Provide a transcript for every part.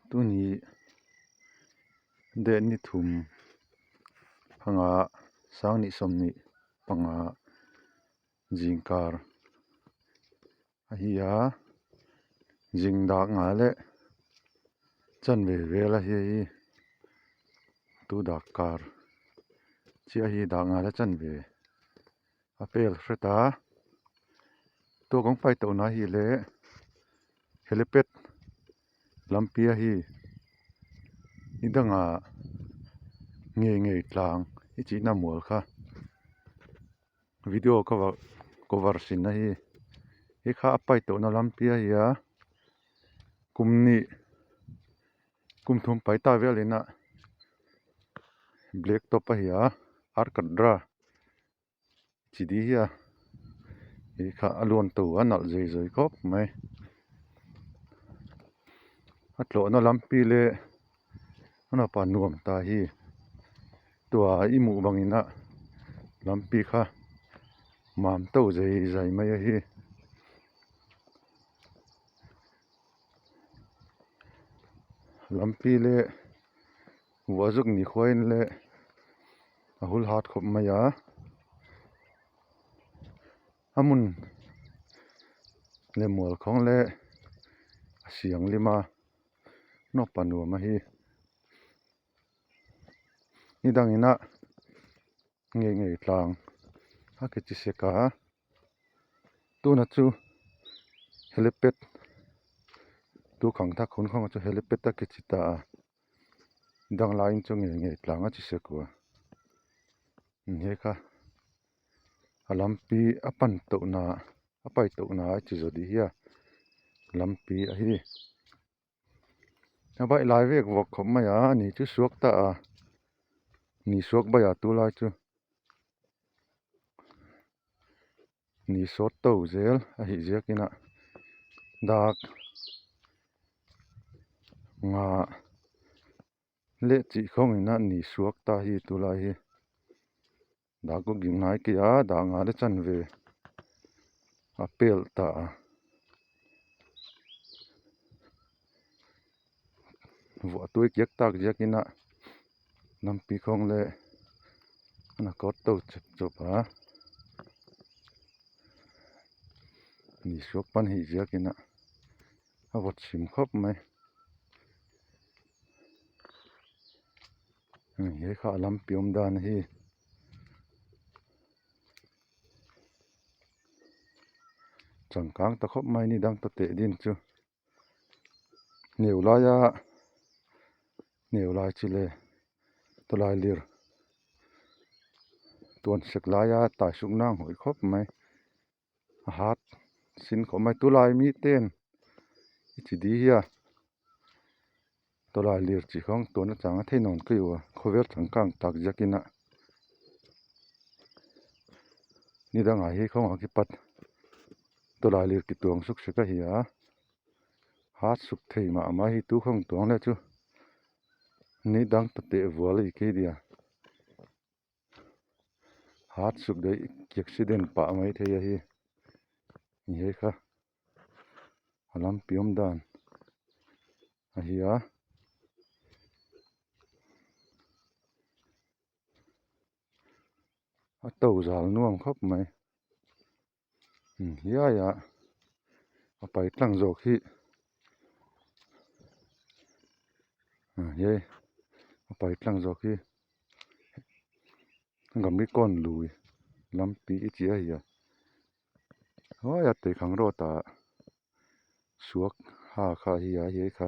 Tuni deh ni thum anga sang 25 zingkar a hi a zing dak nga leh chanve vel a hei hi tu dak kar chiah hi dak nga leh chanve a pel hret a tuak ang pai tawh na hi leh helipad lampia hi ni dangah ngei ngei tlang i chihna mual kha video ka cover sin na hi he kha a pai tawhna lampia hi a kum nih kum thum pai ta velin a black top a hi a arkadra. Chi di hi a ih kha a luan to a nalh zui zui khawp mai a tlawhna lam pi leh a nawpa nuam ta hi tua i hmuh vangin a lampi kha mam to zai zai mai a hi. Lampi leh vuah zuk ni khuain leh a hul hat khawp mai a a hmun leh mual khawng leh a siang lim a nawpa nuam a hi ni dangin a ngei ngei tlang a ke chi sek a tuna chu helipad tu khang thak hun khawng chu helipad a ke chi ta a. Dang laiin chu ngei ngei tlang a chi se kua he kha a lampi a pan tawh na a pai tawh na a chi zawh dih hi a lampi a hi a baih lai vek vawk khawp mai a ani chu suak ta a ni suak baiah tu lai chu ni sawt to zel a hih ziak in a dak nga leh chih khawng in a ni suak ta hi tulai hi dak pawh ging ngai ke a dah nga te chanve a pel ta a vuah tui kiak tak ziak in a lampi khawng leh a kawr to chep chawp a ni suak pan hi ziak in a a vawt chhim khawp mai he kha a lampi awm dan hi. Changkang ta khawp mai ni dang ta teh din chu neu laia neu lai chi le tawlai lir tuan sek laia tai suk nang hawi khawp mai a hat sin khawp mai tulai mi ten i chi di hian tawlai lir chi khawng tuna changa thei nawn ka iu a khawvel changkang tak ziakin a ni dangah hi khawngah ki pat tawlai lir ki tuang suk sek a hi a hat suk thei mah mah hi tu khawng tuang leh chu ni dang ta teh vual a i khi dia. Hat suk daih accident pah mai thei a hi ni he kha a lampi awm dan a hi a a to zal nuam khawp mai hiai a a pai tlang zawk hi hei a pai tlang zawk hi gamri kawn lui lampi i chi a hi a hnuai a teikhang rawt ah suak ha kha hi a hei kha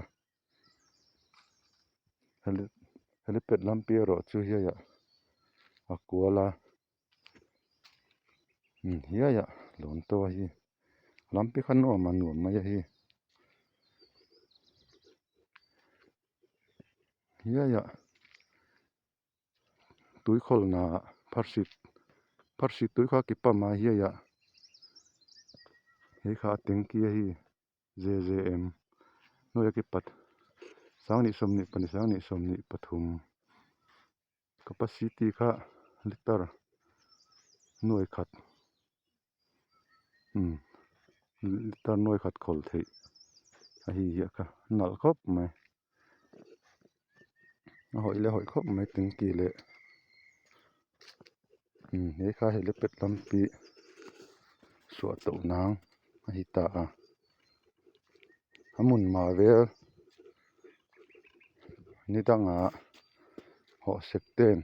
helipad lampi erawh chu hei ah a kual a. Hiai ah lawn tawh a hi lampi kha nuam a nuam mai a hi hiai ah tuikhawl na pharsi pharsi tui kha ki pump a hiai ah he kha a tanky a hi JJM hnuai a ki pat 22 22 23. Capacity kha liter nuai khat umm liter nuai khat khawl theih a hi hiah kha nalh khawp mai. A hawih leh hawih khawp mai tanki leh umm he kha helipad lampi suah tawh nang a hi ta a a hmun mah vel ni dangah hawh sek ten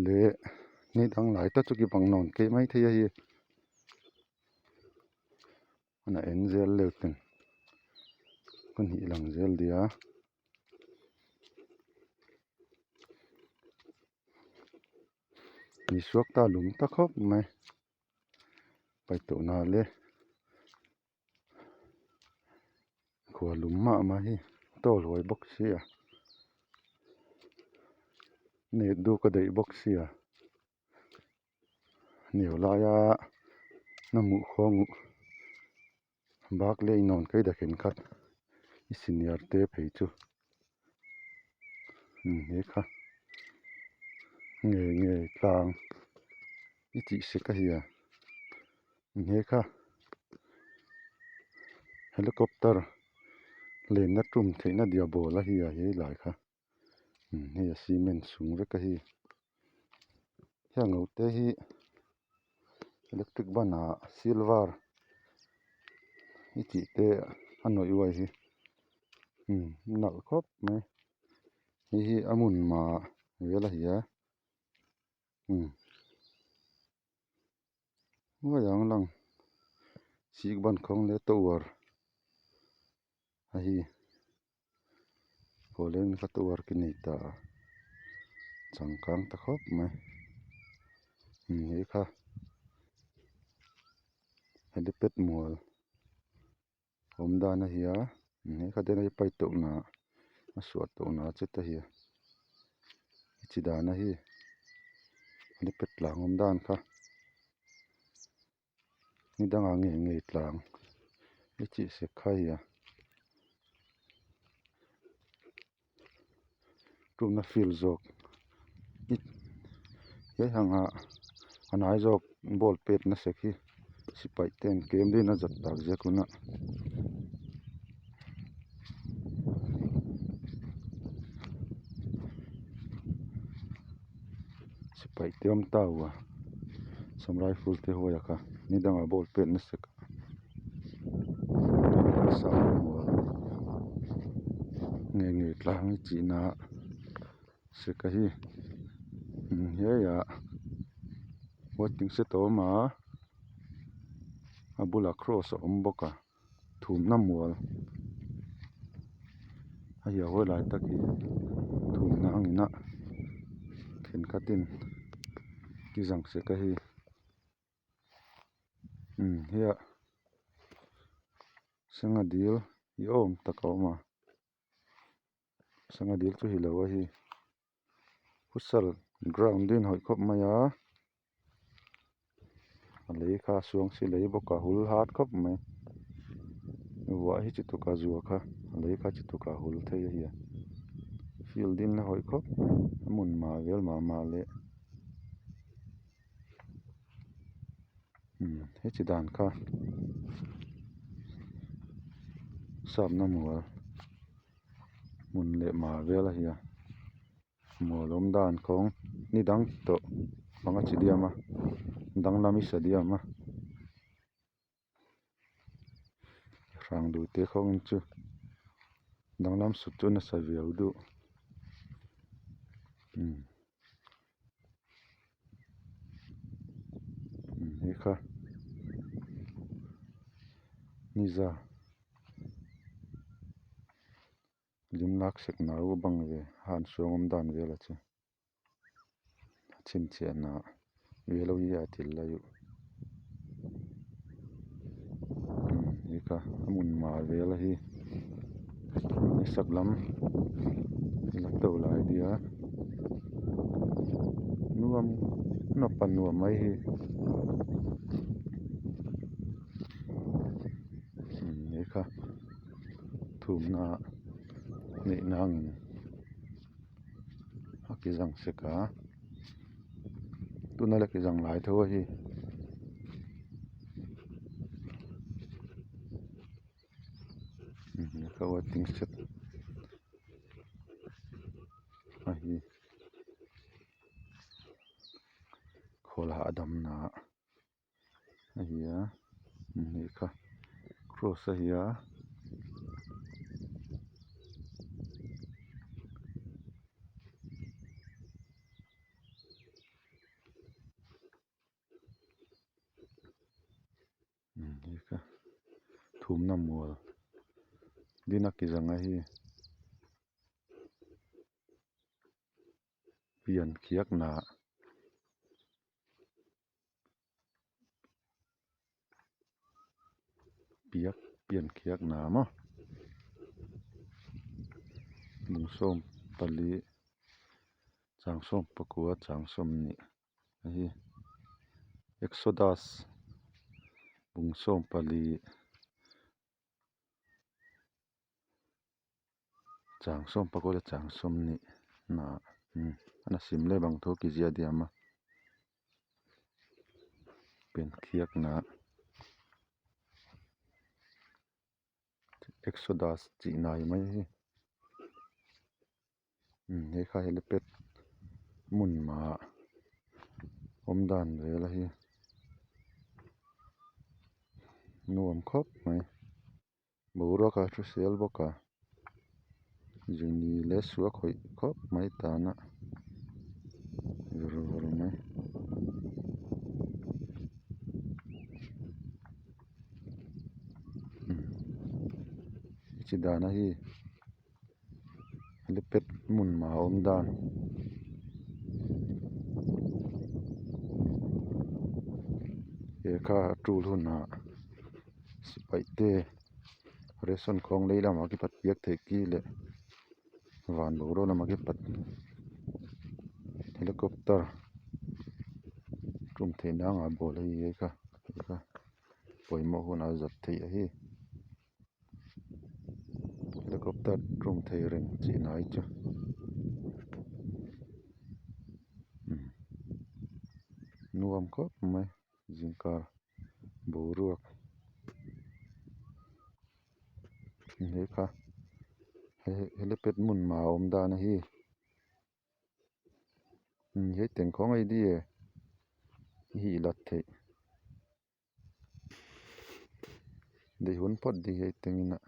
leh ni dang lai tak chu kipang nawn keih mai thei a hi. A en zel leu ten ka hnih lang zel dia ni suak ta lung ta khawp mai paitawh na le khua lum mah mah hi tawl huai bawk sia net duk a daih bawk sia. Neu laia na hmuh khawng bak leh inawn phei dak in khat i senior te phei chu he kha nge nge tlang i tih sek a hia he kha helicopter lenna tum theihna dia ball a hia he lai kha. Hei a cement chung vek a hi heng ho te hi electric ban ah silver i tih te a nawih uai hi a nalh khawp mai hei hi a hmun mah vel a hi a uai ang lang sik ban khawng leh tower a hi. Kawleng kha tower ki nei ta a changkang ta khawp mai hei kha helipad mual awm dan a hi a hei kha ten a pai tawh na a suah tawh na che te hi a chi dan a hi helipad tlang awm dan kha ni dangah ngei ngei tlang i chih sek kha hi a tuna field zawk i he hanga a hnai zawk ball pet na sek hi sipai ten kem deuhin a zat tak zek hunah. Sipai te awm tau a sam rifle te huai a kha ni dangah ball pet nasa ka nge nge tlang hi chih na seka hi hei ah waiting shed a awm a a bulah cross a awm bawk a. Thumna mual a hi a hawi lai tak hi thumna ang inah thenkhatin ki zang sek a hei umm heia sangha dil hi awm tak a awm a sangha dil chu hi lo a hei futsal ground din hawih khawp mai a. A lei kha a suang si lei bawk a hul hat khawp mai vuah hi chi tuk a zua kha a lei kha chi tuk a hul thei a hia field in a hawih khawp mai a hmun mah vel mah mah leh umm he chi dan kha sapna mual hmun leh mah vel a hia. Mual awm dan kawng ni dang tawh panga chi diam a danglam i sa diam a hrang duh te khawng chu danglam sut chu nasa viau duh umm hei kha ni za. Lim lak sek nau a bang ve a han suang awm dan vel a che a chhinchhiah na yellow hi a til lai uh umm hei kha a hmun mar vel a hi sak lam la to lai nia nuam nawpa nuam mai hi umm hei kha. Thumna neih nangin a ki zang sek a tuna la ki zang lai tho a hi. Ka waiting shed a hi khawl hahdamna a hi a hei kha cross a hi a. Hei kha thumna mual dina ki zanga hi pian khiak nah piak pian khiak nah maw lungsawm pali changsawm pakua changsawm nih. Hei hi exodus bung sawm pali chang sawm pakua leh chang sawm nih na a sim leh bang thu ki zia diam a pen khiak na exodus tih nai mai hi. He kha helipad hmun mah awm dan vel a hi nuam khawp mai boruak a hrisel bawk a zuni leh suah khawih khawp mai tana ver vawr mai. Chi dana hi. Helipad hmun mah a awm dan he kha a tul hunah sipai te ration khawng lei lamah khi pat piak theih ki leh van boruak lamah khi pat helicopter tum theih nang ah ball a hei kha hei kha pawimawh hunah a zat theih a hi. Helicopter tum thei reng chih nai chu umm nuam khawp mai zingkar boruak he kha helipad hmun mah a awm dan a hi he tengkhawng a i e hi i lat theih. Dei hun phawt dih hi tengin a.